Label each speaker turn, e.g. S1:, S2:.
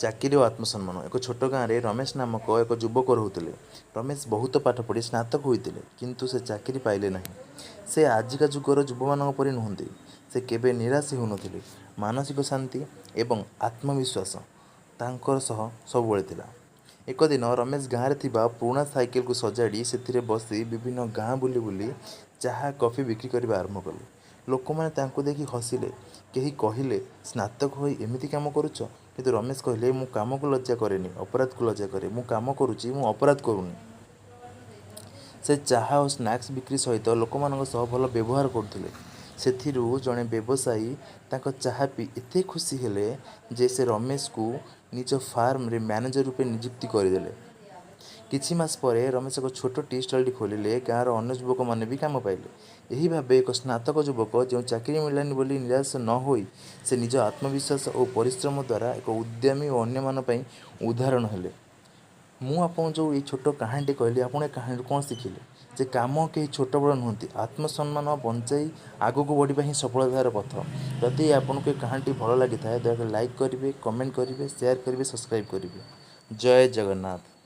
S1: ଚାକିରି ଓ ଆତ୍ମସମ୍ମାନ। ଏକ ଛୋଟ ଗାଁରେ ରମେଶ ନାମକ ଏକ ଯୁବକ ରହୁଥିଲେ। ରମେଶ ବହୁତ ପାଠ ପଢ଼ି ସ୍ନାତକ ହୋଇଥିଲେ, କିନ୍ତୁ ସେ ଚାକିରି ପାଇଲେ ନାହିଁ। ସେ ଆଜିକା ଯୁଗର ଯୁବମାନଙ୍କ ପରି ନୁହନ୍ତି। ସେ କେବେ ନିରାଶ ହେଉନଥିଲେ। ମାନସିକ ଶାନ୍ତି ଏବଂ ଆତ୍ମବିଶ୍ୱାସ ତାଙ୍କର ସହ ସବୁବେଳେ ଥିଲା। ଏକ ଦିନ ରମେଶ ଗାଁରେ ଥିବା ପୁରୁଣା ସାଇକେଲକୁ ସଜାଡ଼ି ସେଥିରେ ବସି ବିଭିନ୍ନ ଗାଁ ବୁଲି ବୁଲି ଚାହା କଫି ବିକ୍ରି କରିବା ଆରମ୍ଭ କଲେ। ଲୋକମାନେ ତାଙ୍କୁ ଦେଖି ହସିଲେ। କେହି କହିଲେ, ସ୍ନାତକ ହୋଇ ଏମିତି କାମ କରୁଛ? କିନ୍ତୁ ରମେଶ କହିଲେ, ମୁଁ କାମକୁ ଲଜ୍ଜା କରେନି, ଅପରାଧକୁ ଲଜ୍ଜା କରେ। ମୁଁ କାମ କରୁଛି, ମୁଁ ଅପରାଧ କରୁନି। ସେ ଚାହା ଓ ସ୍ନାକ୍ସ ବିକ୍ରି ସହିତ ଲୋକମାନଙ୍କ ସହ ଭଲ ବ୍ୟବହାର କରୁଥିଲେ। ସେଥିରୁ ଜଣେ ବ୍ୟବସାୟୀ ତାଙ୍କ ଚାହା ପିଇ ଏତେ ଖୁସି ହେଲେ ଯେ ସେ ରମେଶକୁ ନିଜ ଫାର୍ମରେ ମ୍ୟାନେଜର ରୂପେ ନିଯୁକ୍ତି କରିଦେଲେ। କିଛି ମାସ ପରେ ରମେଶ ଏକ ଛୋଟ ଟି ଷ୍ଟଲଟି ଖୋଲିଲେ। ଗାଁର ଅନ୍ୟ ଯୁବକମାନେ ବି କାମ ପାଇଲେ। ଏହି ଭାବେ ଏକ ସ୍ନାତକ ଯୁବକ ଯେଉଁ ଚାକିରି ମିଳିଲାନି ବୋଲି ନିରାଶ ନ ହୋଇ ସେ ନିଜ ଆତ୍ମବିଶ୍ୱାସ ଓ ପରିଶ୍ରମ ଦ୍ୱାରା ଏକ ଉଦ୍ୟମୀ ଓ ଅନ୍ୟମାନଙ୍କ ପାଇଁ ଉଦାହରଣ ହେଲେ। ମୁଁ ଆପଣଙ୍କୁ ଯେଉଁ ଏଇ ଛୋଟ କାହାଣୀଟି କହିଲି, ଆପଣ ଏ କାହାଣୀରୁ କ'ଣ ଶିଖିଲେ? ଯେ କାମ କେହି ଛୋଟ ବଡ଼ ନୁହନ୍ତି। ଆତ୍ମସମ୍ମାନ ବଞ୍ଚାଇ ଆଗକୁ ବଢ଼ିବା ହିଁ ସଫଳତାର ପଥ। ଯଦି ଆପଣଙ୍କୁ ଏ କାହାଣୀଟି ଭଲ ଲାଗିଥାଏ, ଦୟାକରି ଲାଇକ୍ କରିବେ, କମେଣ୍ଟ କରିବେ, ସେୟାର କରିବେ, ସବସ୍କ୍ରାଇବ୍ କରିବେ। ଜୟ ଜଗନ୍ନାଥ।